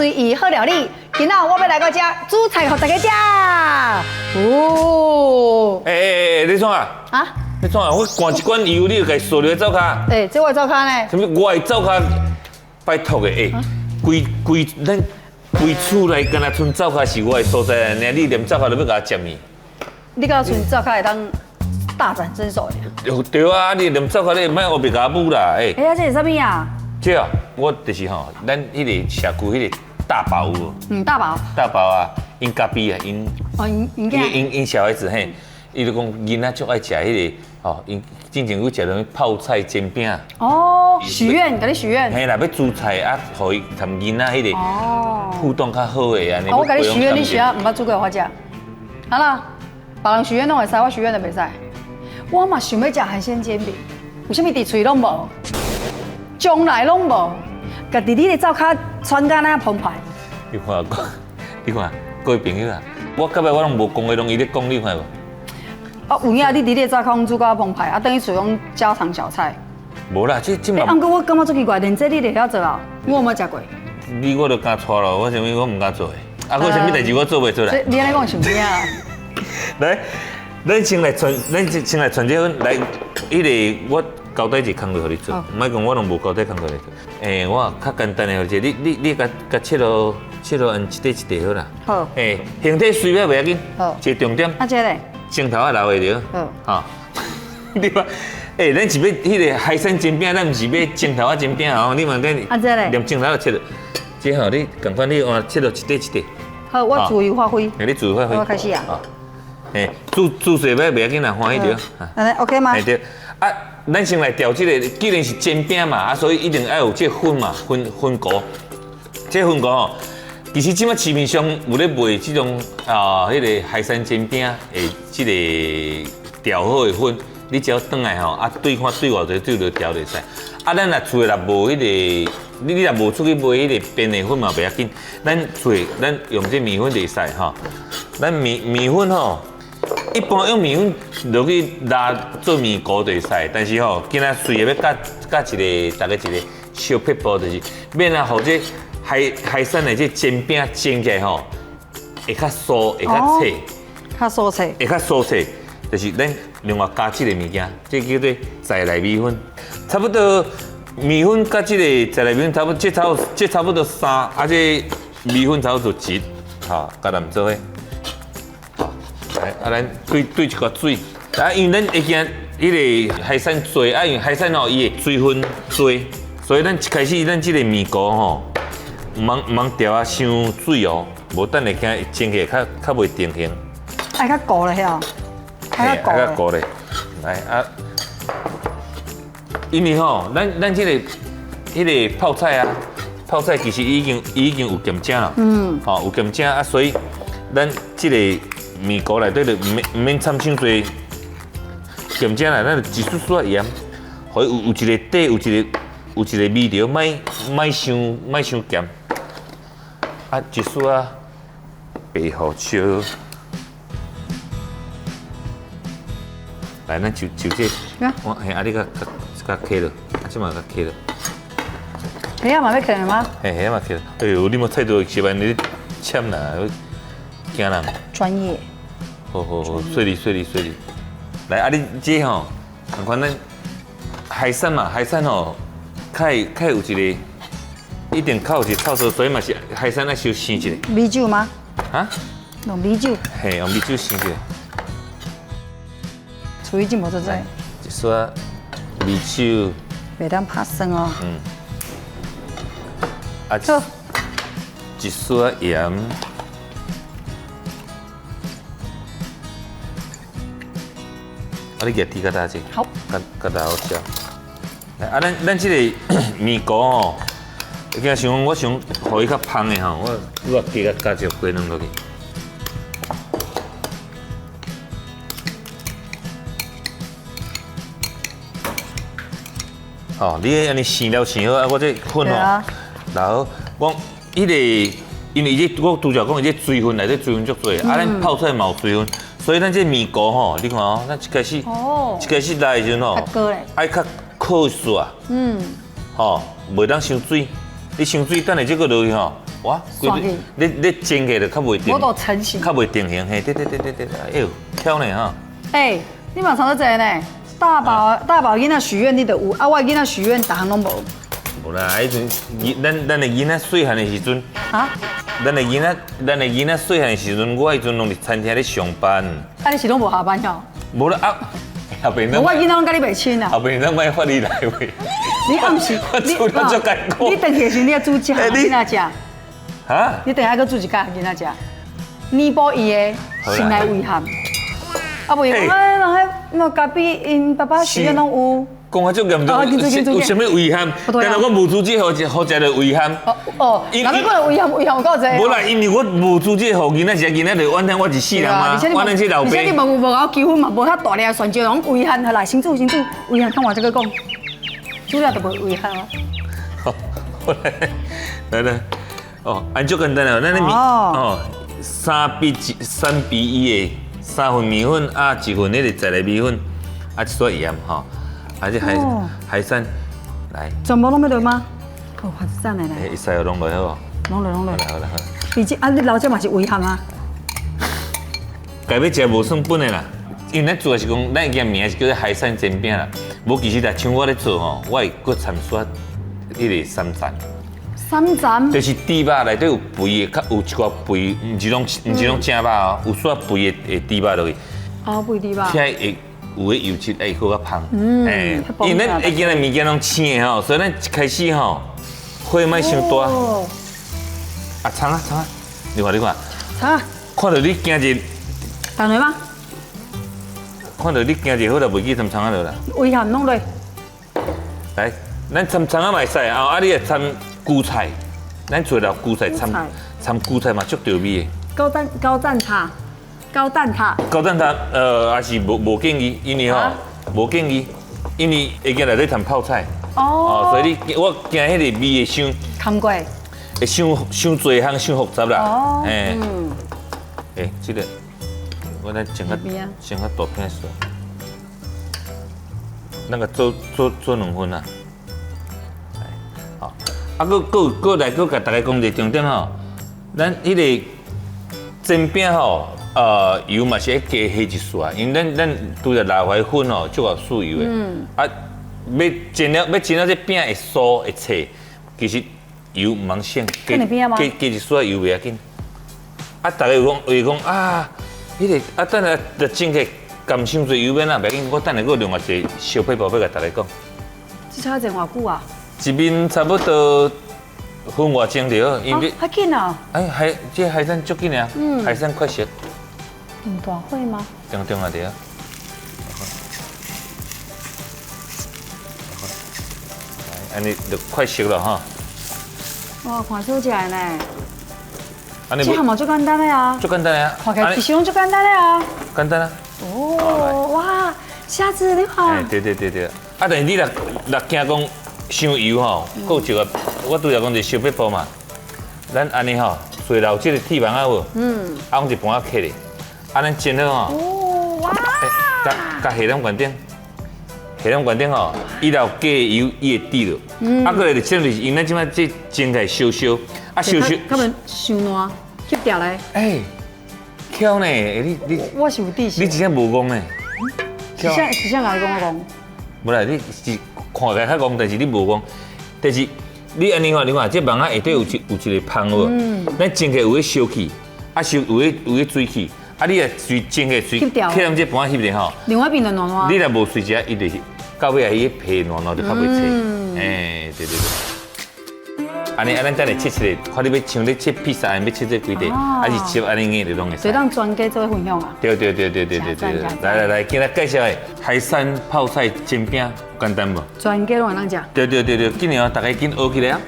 隨意好料理。今仔我欲來到遮煮菜予大家食。哦，欸欸欸，你創啊？啊？你創啊？我灌一罐油，你就共掃入去灶跤。欸，這我的灶跤呢？啥物？我的灶跤，拜託的，欸，規規咱規厝內敢若賰灶跤是我的所在，爾你連灶跤都欲共我佔去？你敢賰灶跤會當大展身手的？對啊，你連灶跤你莫烏白共我舞啦，欸。欸呀，這是啥物啊？這啊，我就是吼，咱彼个社區彼个大寶有無？嗯，大寶。大寶啊，𪜶家己啊，𪜶哦，𪜶𪜶囝。𪜶𪜶小孩子嘿，伊就講囡仔足愛食彼个吼，𪜶進前有食啥物泡菜煎餅。哦，許願，共你許願。嘿啦，欲煮菜啊，予伊含囡仔彼個互動較好的按呢。我共你許願，你許啊，毋捌煮過予我食。好啦，別人許願攏會使，我許願就袂使。我嘛想欲食海鮮煎餅，為啥物佇喙攏無？從來攏無，家己佇咧灶跤穿甲那澎湃。你看，你看，各位朋友啊，我到尾我攏無講話，攏伊咧講，你看無？啊，有影你佇咧灶跤煮甲澎湃，啊，轉去厝攏家常小菜。無啦，這這嘛。欸，毋過我感覺足奇怪，連這你會曉做啊？我有無食過？你我都敢帶咯，我啥物我毋敢做的。啊，閣啥物代誌我做袂出來？你按呢講是有影。來，咱先來傳，咱先來傳這份來，彼个我交代一個工課予你做，莫講我攏無交代工課予你做。欸，我較簡單的，就是你你你共共切落切落按一塊一塊好啦。好。欸，形體隨便袂要緊。好。一個重點。啊，這咧。鏡頭仔留會著。好。哈。你看，欸，咱是欲彼个海鮮煎餅，咱毋是欲鏡頭仔煎餅哦。你問咱。啊，這咧。連鏡頭仔切落，這吼你仝款你換切落一塊一塊。好，我自由發揮。欸，你自由發揮。我開始啊。欸，煮煮勢欲袂要緊啦，歡喜著。按呢 OK 嗎？欸對，啊，咱先來調這个，既然是煎餅嘛，啊，所以一定愛有這個粉嘛，粉粉糊。這個粉糊吼，其實這擺市面上有咧賣這種啊，彼个海鮮煎餅的這個調好的粉，你只要轉來吼，啊，對看對偌濟水就調就會使。啊，咱若厝的若無彼个，你你若無出去買彼个便的粉嘛袂要緊，咱厝的咱用這麵粉就會使吼。咱麵麵粉吼。一般用麵粉落去拉做麵糊就會使，但是吼，今仔隨意欲教教一个，大家一个小撇步，就是免啊，予這海海鮮的這煎餅煎起來吼，會較酥，會較脆，較酥脆，會較酥脆，就是咱另外加這个物件，這叫做在內米粉，差不多麵粉佮這个在內米粉差不多，這差不這差不多三，啊這米粉差不多一，吼，佮咱做伙。來，啊，咱對對一寡水，啊，因為咱會驚彼个海鮮濟，啊，因為海鮮吼伊的水分濟，所以咱一開始咱這个麵糊吼，毋通毋通調啊傷水哦，無等下驚會煎起來較較袂定型。愛較糊咧遐，愛較糊咧。來啊，因為吼，咱咱這个彼个泡菜啊，泡菜其實已經已經有鹹醬啦，嗯，吼有鹹醬啊，所以咱這个麵糊內底就毋免毋免摻傷濟鹹醬啦，咱就一絲絲仔鹽，予伊有有一个底，有一个有一个味道，莫莫傷莫傷鹹。啊，一絲仔白胡椒，來，咱就就這，我嘿，啊，你共共共起落，啊，這嘛共起落。蝦仔嘛欲起嗎？嘿，蝦仔嘛起落。哎喲，你無菜刀是萬你攕啦。驚人。專業。好好好，水哩水哩水哩。來，啊你這吼，仝款咱海鮮嘛，海鮮吼，較會較會有一个，一定較有一個臭臊，所以嘛是海鮮愛小生一下。米酒嗎？啊？用米酒。嘿，用米酒生一下。廚藝進步足濟。一撮米酒。袂當拍酸哦。嗯。啊，一撮鹽。啊，你舉鐵較大隻，好，較較大好食。來，啊，咱咱這个麵糊吼，驚想講我想予伊較芳的吼，我我加加加一個雞卵落去。吼，你按呢生了生好，啊，我這粉吼，然後我彼个，因為這我拄才講伊這水分內底水分足濟，啊，咱泡菜嘛有水分。所以咱這麵糊吼，你看哦，咱一開始，一開始來的時陣吼，愛較靠煞，嗯，吼，袂當傷水，你傷水，等下這个落去吼，哇，散去。你煎起就較袂定，無都成型。較袂定型，嘿，對對對對對，哎喲，巧呢哈。欸，你嘛差足濟呢？大寶大寶囡仔許願你就有，啊，我的囡仔許願逐項攏無。無啦，彼陣咱的囡仔細漢的時陣，啊？咱的囡仔細漢的時陣，我彼陣攏佇餐廳咧上班。啊，你是攏無下班哦？無啦啊，後邊我囡仔攏佮你袂親啊。後邊咱莫發你來話。你暗時我煮得足艱苦。你轉去的時陣，你愛煮一項囡仔食。哈？你等下閣煮一工囡仔食，彌補伊的心內遺憾。啊，袂講哎，人彼那咖啡𪜶爸爸許願攏有。講啊足嚴重，有啥物遺憾？但是我無煮這予予食著遺憾。哦哦，那你講遺憾遺憾有夠濟。無啦，因為我無煮這予囡仔食，囡仔就怨嘆我一世人嘛。我恁這老爸。而且你嘛有無𠢕求婚嘛，無遐大粒的選擇，攏遺憾。來，先煮先煮，遺憾看我這個講，煮了就無遺憾啊。好，來來，哦，按足簡單哦，咱的麵哦，3比1，3比1的三份麵粉啊，一份那個在來米粉，啊，一撮鹽吼。啊，這海參來，全部攏欲落嗎？哦，海參來來。欸，會使攏落好無？攏落攏落。好啦好啦好啦。而且啊，你老這嘛是遺憾啊。家欲食無算笨的啦，因為咱做的是講，咱個名是叫做海參煎餅啦。無其實若像我咧做吼，我會閣摻煞彼個三層。三層？就是豬肉內底有肥的，較有一寡肥，毋是攏正肉哦，有煞肥的豬肉落去。哦，肥豬肉。遐會有的油脂會閣較芳。嗯。因為咱下間的物件攏青的吼，所以咱一開始吼火莫傷大。哦。啊，蔥啊蔥啊，你看你看。蔥啊。看著你今日。重來嗎？看著你今日好啦，袂記摻蔥仔落啦。遺憾攏落。來，咱摻蔥仔嘛會使啊，啊，你會摻韭菜，咱做了韭菜摻摻韭菜嘛，足著味的。高蛋高蛋塔，高蛋塔。高蛋塔，也是無建議，因為吼無建議，因為會驚內底摻泡菜。哦。所以你我驚彼個味會傷。含過。會傷傷濟項，傷複雜啦。哦。欸。欸，這個。我來整個整個大片說，那個做兩份啊，好，啊，閣來閣共大家講一個重點吼，咱彼個煎餅吼，油嘛是愛加下一撮，因為咱拄著老懷粉吼，足夠豉油的，啊，欲煎了這餅會酥會脆，其實油毋通省，加加一撮油袂要緊。啊，大家有講會講啊。彼個啊，等下就煎起含傷濟油免啊，袂要緊，我等下閣另外一個小撇步欲共大家講。這炒煎偌久啊？一面差不多分外鐘就好，因為較緊啊！哎，這海參足緊的啊，海參快熟。中大火嗎？中中啊對啊。按呢就快熟了哈。哇，看好食的呢。這項嘛足簡單的啊，足簡單的啊，看起來其實攏足簡單的啊，簡單啊。哦，哇，蝦子你看。哎，對對對對，啊，但是你若驚講傷油吼，閣有一個，我拄才講一個小撇步嘛，咱按呢吼，隨留這個鐵網仔無？啊，用一盤仔切的，啊，咱煎好吼。哦，哇！共下踮懸頂，下踮懸頂吼，伊若有加油，伊會滴落。啊，閣來就煎就是因咱這擺這煎起來燒燒，啊燒燒。他們傷爛。翕掉來。欸，巧呢，你我是有知識。你真正無戇呢？是啥是啥來講我戇？無啦，你是看起來較戇，但是你無戇。但是你按呢看，你看這網仔下底有一個芳有無？咱煎起有咧燒氣，啊燒有咧水氣，啊你若隨煎起隨，去人這盤仔翕咧吼。另外一邊就爛爛。你若無隨食，伊就是到尾啊，伊皮爛爛就較袂脆。欸，對對對。按呢，啊，咱等下切切，看你欲像咧切披薩，按呢欲切這幾塊，還是切按呢硬就攏會使。所以當專家做分享啊。對對對對對對對。來來來，今日介紹的海參泡菜煎餅，簡單無？專家攏會當食。對對對對，緊哦，大家緊學起來啊。